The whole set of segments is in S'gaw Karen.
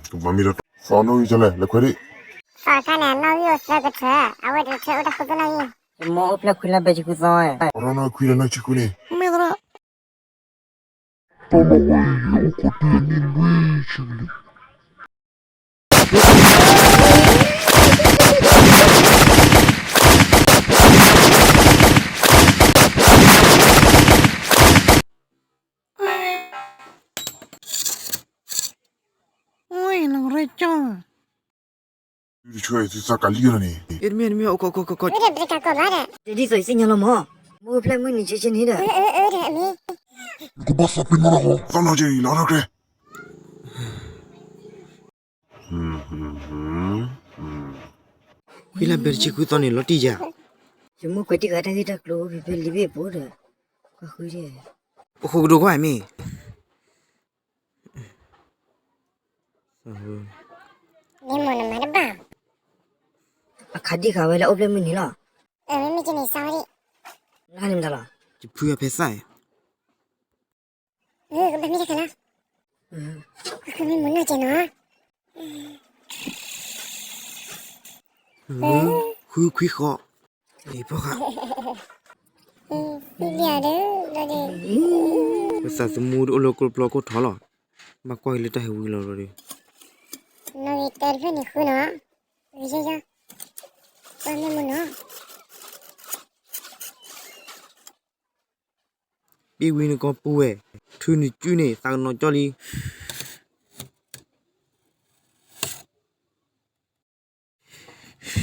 ကဘၣ်မ့ၢ်ဒီးသီနီၣ်ဂံၢ်လဲၣ် လဲၤခွဲးဒံး. သီခါန့ၣ် နီၣ်ဂံၢ်အိၣ်သၢကထၢၣ် အဝဲတကထၢၣ်အိၣ်တၢ်ဃိသၢနီၣ်ဂံၢ်. ယမိၢ်အိၣ်ဖျဲၣ်ခွံလါဘဲဆံခွံသီဝဲ. ပှၤနီၣ်ဂံၢ်ခွံလၢနီၣ်ဂံၢ်ဆံခွံန့ၣ် မ့ၢ်သရၣ်. တၢ်လီၢ်ဝဲအံၤ ယအိၣ်ခိးတ့ၢ်အနံၣ်လွံၢ်ဆံလံ. အၢ လီၤရ့ကၠီ သုတဆှၢသုသးကၤလံလီၤန့ၣ်. အ့ တမ့ၢ် တမ့ၢ် အိၣ်ခိး ခိး ခိး ခိး တဒ်သိးယသ့ၣ်ညါလီၤမး. မိၢ်ဖျဲၣ်မုၢ်နံၤဆ့ဆ့န့ၣ်ဒီး နကဘၣ်သးပ့ၤနီၣ်တၢ်ဃီ သီနီၣ်က့ၤလီၤထီၣ်ကျဲ. ခွံလါဘဲတဆံခွံသီန့ၣ် လီၤတံၢ်ယၤ. ယမိၢ်ကွဲးတံၢ်ဃာ်တၢ်ဂ့ၢ်တၢ်ကျိၤဖဲလံာ်ဘ့ၣ်အပူၤဒီး ကွၢ်ဃုဒဲး ပဃိကဒိကွၢ်မ့ၢ် မ့ၢ်မိၢ်နမၤတဘၣ် အခးဒံၣ်ဃာ်ဝဲလၢအိၣ်ဖျဲၣ်မုၢ်နံၤလီၤ. အၢ မ့မ့ၢ်ကန့ၣ် စါဝဲဒံး နဟါန့ၣ်မတၤလီၤ. ယဖုအဖဲသၣ် အၢ ကဘၣ်မ့ၢ်တၢ်ခါလီၤ. အၢ ကမ့ၢ်မိၢ်နီၢ်ကဲနီၤ ဃုခွံဃီ အံၤဖီၣ်ဃာ် သံလံဒီး ပသးသမူတအိၣ်လၢကျိပျီခိၣ်ထီလီၤ. ဘၣ်ကွၢ်က့ၤလၢတၢ်ဟဲဝံၤလီၤဒီး နီၣ်ဂံၢ်တၢတဖျၢၣ်န့ၣ်ဃုနီၤ ဂ့ၤယီယီ ကွၢ်မ့ၢ်မနီၤ ပ့ၢ်ဝံနကီၢ်ပူၤဝဲ ထုးနစုန့ၣ် သးကနီၤကၠီလံ. အံၤ နဂံၢ်ဃီနီၤ န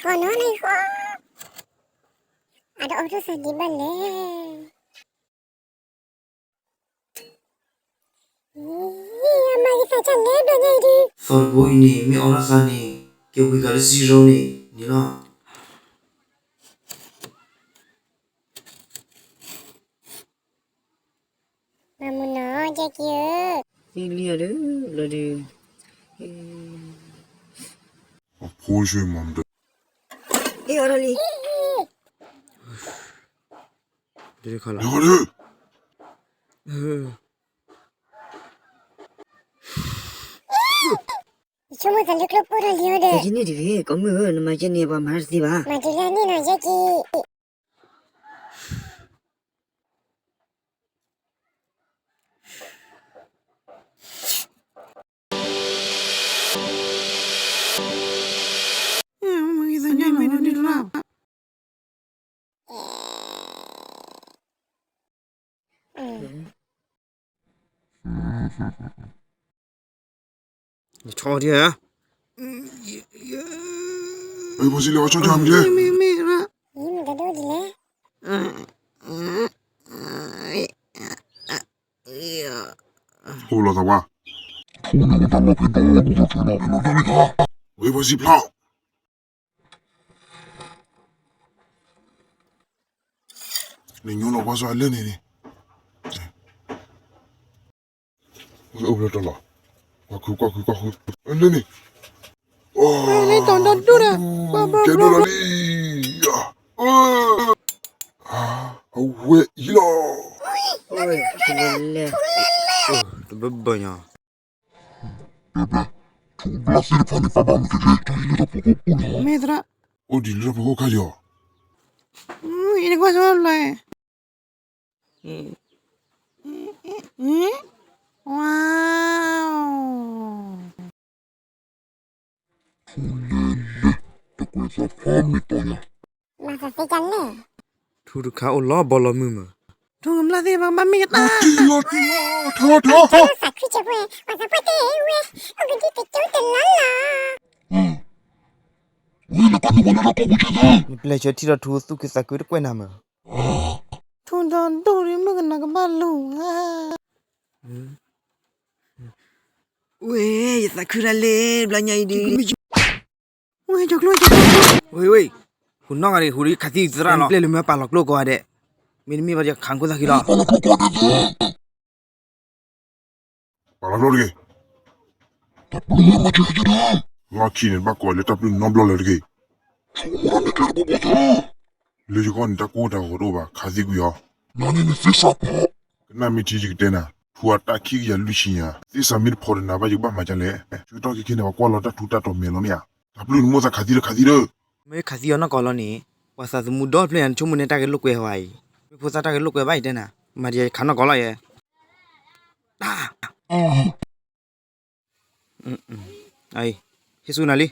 ဂံၢ်ဃီ အတအိၣ်ထူၣ်သးဒံးဘၣ်လဲၣ်. အံၤ အမၤဂ့ၤသးဒ်လဲၣ်ဘျီညါအံၤဒုး သီတဘိအံၤန့ၣ် မ့ၢ်အီၣ်လီၤသးန့ၣ် ကဲဝံၤကးလၢ zero န့ၣ် န့ၣ်လီၤ. မၤမုာ်နီၤ ကဲက့ၤဧၢ သံလံဧါဒီး လီၤဒီး အဖိဆွေမီၤမတၤ အ့ၣ် အီၣ်ထီၣ်လံ တခါလီၤ ယဆိကမိၣ်သးလၢကျိပိၢ်ထီၣ်လံအီၤဒီး ယန့ၢ်တဂ့ၤ ကိးမုၢ်ဧၢ နမၤကဲန့ၣ် ပှၤမၤတၢ်တသ့ဘၣ် မၤတုၤလၢအန့ၢ်နီၤ ယဲက့ၤ ယဆီဒံးဧါ အံၤ ပှၤစံးလၢအီၤဆီဒံးမ့ၢ်လဲၣ် မ့ၢ်မ့ၢ်ရၣ် အိၣ်လီၤသးဝါ ဝဲပှၤစံးဖျါ နညိလီၤကွၢ်စီအလၢန့ၣ်န့ၣ် အိၣ်ဖျဲၣ်တၢ်လီၤ ကွၢ်ခုကွၢ်ခုကွၢ်ခု အလၢန့ၣ် လၢတီၤဒီဒိၣ်ဒီး ကဲဒိၣ်လီၤလံ အဝဲအံၤလီၤ တဘၣ်ဘၣ်ညါ မ့ၢ်သရၣ် အိၣ်ဒံးလၢတၢ်ဖီခိၣ်ခါလီၤ အံၤတကွၢ်စီလီၤ ဝါ ထူလၢလၢ တကွဲးသးဖးမ့ၢ်တီယၤ မၤသးသ့ကလဲၣ် ထူတခါအိၣ်လီၤဘီလီၤမုၢ်မး ထူကမျၢၢ်သ့ၣ်ဘၣ် ဘၣ်မ့ၢ်ကတၢၢ် ထီထီထီထီ သးခုကဲးဝဲ ပှၤသးပှၢ်တဲဝဲ အိၣ်ကဒုတကၠိတလီလီၤ နပျဲၢ်ဆၢထံၣ်ဒီးထူသူၣ်ခုသးခုတကွဲးနၤမး ထူဒီးဒိၣ်ဒီးမုၣ်ကနီၤကဘၣ်လိၤဧါ ဝဲ ယသးခုတၢ်လဲၣ် ဘျီညါအံၤဒုး ဝဲ ကၠီကျိ ကၠီကျိ ဝဲ ဝဲ ဟူးနီၢ်ဂၤဒဲး ဟူးဒီးခးသံသရၣ်နီၤ ပျဲၢ်လၢမ့ၢ်ပာ်လီၤကျိကိးဂၤဒဲး မ့တမ့ၢ်ဘၣ်ဒီးခးခိၣ်သၣ်ခံလီၤ ပာ်လီၤကျိတဂ့ၤ လီၢ်ခံန့ၣ် ဘၣ်ကိးလၢတၢ်ပျုၢ်နီတဘျီလၢၤတဂ့ၤ လၢယဂီၢ်န့ၣ် တၢ်ကိၢ်တၢ်ဂီၤတအိၣ်ဘၣ် ခးသံကွံာ်အီၤ ကနၣ်မ့ၢ်ထံယကတဲနၤ ထူ ပှၤတၢ်ခံကယၤလွံၢ်ဆံညါ, သ့ၣ်စးမ့ၢ်တဖီၣ်ဒီးနၤဘၣ် ယကဘၣ်မၤဒ်လဲၣ်. ဆၢကတီၢ်ခဲခဲန့ၣ် ပှၤကွၢ်လီၤတၢ်ထူတၢ်တီၤမဲာ်လီၤမ့ၢ်ဧါ. တၢ်ပျုၢ်နမိၢ်သးခးသံဒီးခးသံဒီး, မ့ၢ်ခးသံအီၤနီၢ်ကီၢ်လီၤန့ၣ်, ပှၤသးသမူဒီဖျၢၣ်ညါ နဆိကမိၣ်န့ၣ် တၢ်ဂ့ၢ်လိာ်ကွဲဟီအံၤ, မ့ၢ်ဖိသၣ်တၢ်ဂ့ၢ်လိာ်ကွဲဘၣ်အံၤတဲနၤ, မၤဒ်ယခးနီၢ်ကီၢ်လီၤယဲ. တၢ် ဟ့ၣ်ဆူၣ်နၤလံ.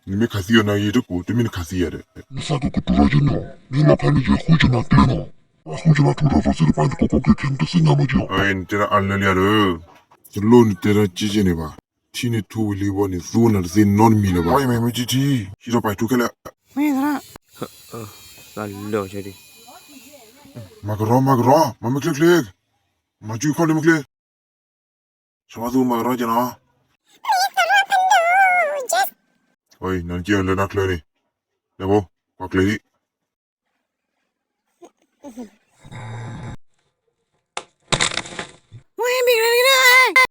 နမ့ၢ်ခးသံအီၤနၤ ယတကိး, တမ့ၢ်နခးသံယၤဒီး, နသးကကတိၤလၢယနီၤ, မ့ၢ်လီၤဖးန့ၣ် ယဃုကနၤကျဲနီၤ, အဃုကနၤထူဒီးစီၤစ့တပၢ်န့ၣ် ကကိးက့ၤခဲန့ၣ် တသ့ၣ်ညါဘၣ်က့ၤ. နတဲဒၣ်အါလၢလံဧါဒီး, တလိၣ်နတဲဒၣ်က့က့န့ၣ်ဘၣ်, ထံန့ၣ်ထူဝံၤလံဘီန့ၣ် သူဝဲနၤတသ့နီတမံၤလၢၤဘၣ်. မ့မ့ၢ်က့ထံ, ဟံးထီၣ်ပာ်ထူခဲလၢာ်, မၤကရီ မၤကရီ, မၤမ့ၢ်ချ့ချ့, မၤကၠူခီၣ်လၢမ့ၢ်ချ့ ဆၢဘၣ်သူမၤကရီကနီၤ, နက့လၢနချၢန့ၣ်, နဘိ, ကွၢ်ကျဲၤလံ.